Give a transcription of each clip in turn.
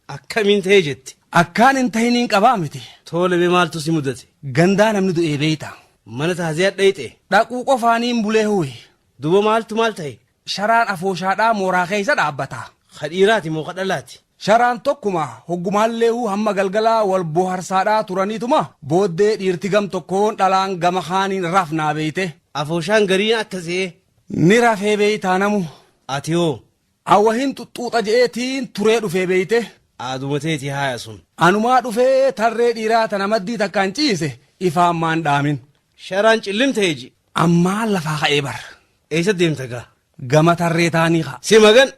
Akkamiin ta'e jette? Akkaan hin tahiniin qabaa miti. Tole mee maaltu si mudate? Gandaa namni du'ee beeyta. Mana taaziyaa dhayxe. Dhaquu qofaaniin bulee huwe. Duuba maaltu maal ta'e? Sharaan afooshaadhaa mooraa keessa dhaabbata. Ka dhiiraati moo ka dhalaati? Sharaan tokkuma hoggumaalleehu hamma galgalaa wal boharsaadhaa turaniituma booddee dhiirti gam tokkoon dhalaan gama kaaniin rafnaa beeyte. Afooshaan gariin akkasee. Ni rafee beeytaa namu. Ati hoo? Awwahin xuxxuuxa je'eetiin turee dhufee beeyte. Aaduma teeti haaya sun. Anumaa dhufee tarree dhiiraa tana maddii takkaan ciise ifaan maan dhaamin. Sharaan cillim ta'e ji. Ammaan lafaa ka'ee bar. Eessa deemta gaa? Gama tarree taanii ka'a. Si magan.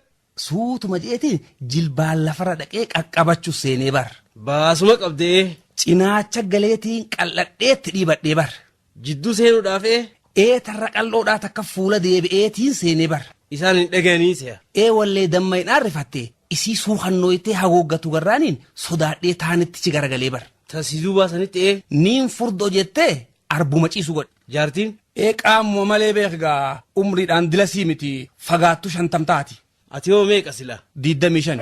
Suutuma je'eetiin jilbaan lafarra dhaqee qaqqabachu seenee bar. Baasuma qabdee. Cinaacha galeetiin qal'adheetti dhiibadhee bar. Jidduu seenuudhaaf ee? Ee tarra qal'oodhaa takka fuula deebi'eetiin seenee bar. Isaan hin dhagayanii se'a. Ee wallee damma hin aarrifatte isii suukannooytee hagooggattu garraaniin sodaadhee taanitti chi garagalee bar. Ta si duubaa sanitti ee? Niin furdo jettee arbuma ciisu godhe. Jaartiin? Ee qaamuma malee beek gaa umriidhaan dilasii miti fagaattu 50 taati. Ati hoo meeqa sila? 25.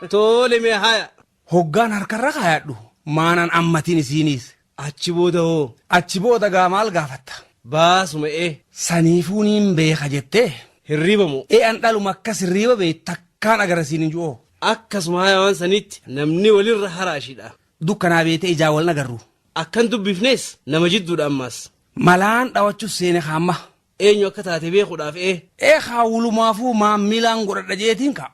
Tole mee haya. Hoggaan harkarra kaayadhu maanan ammatiin isiiniis. Achi booda hoo? Achi booda gaa maal gaafatta? Baasuma ee. Saniifuu niin beeka jettee? Hirriiba moo? Ee an dhaluma akkas hirriiba beeytu takkaan agarre siin hin ju'oo. Akkasuma haya waan sanitti namni walirra haraashidha. Dukkanaa beeytee ijaan wal hin agarru. Akkan dubbifnees nama jidduudha ammaas. Malaan dhawachus seene kaamma. Eenyu akka taate beekuudhaaf ee. Ee kaa wulumaafuu maammilaan godhadha je'eetiin kaa.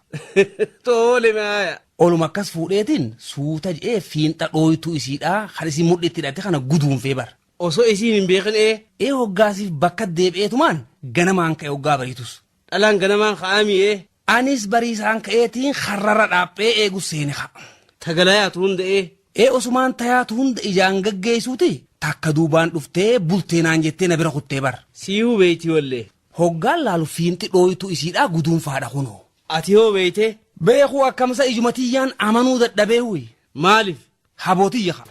Tole mee haya. Oluma akkas fuudheetiin suuta je'ee fiinxa dhooytuu isiidhaa kan isiin mudhiitti hidhatte kana guduunfee bar. Osoo isiin hin beekin ee. Ee hoggaasiif bakka deebi'eetumaan ganamaan ka'e hoggaa bariitus. Dhalaan ganamaan ka'aamii ee. Anis bariisaan ka'eetiin karrarra dhaaphee eegu seene kaa. Ta galayaatu hunda ee. Ee osumaan tayaatu hunda ijaan gaggeessuuti takka duubaan dhuftee bultee naan jettee na bira kuttee bar. Siihuu beeyti wallee. Hoggaan laalu fiinxi dhooytuu isiidhaa guduunfaadha kunoo. Ati hoo beeytee? Beekuu akkamsa ijuma tiyyaan amanuu dadhabee huy. Maalif? Haboo tiyya kaa.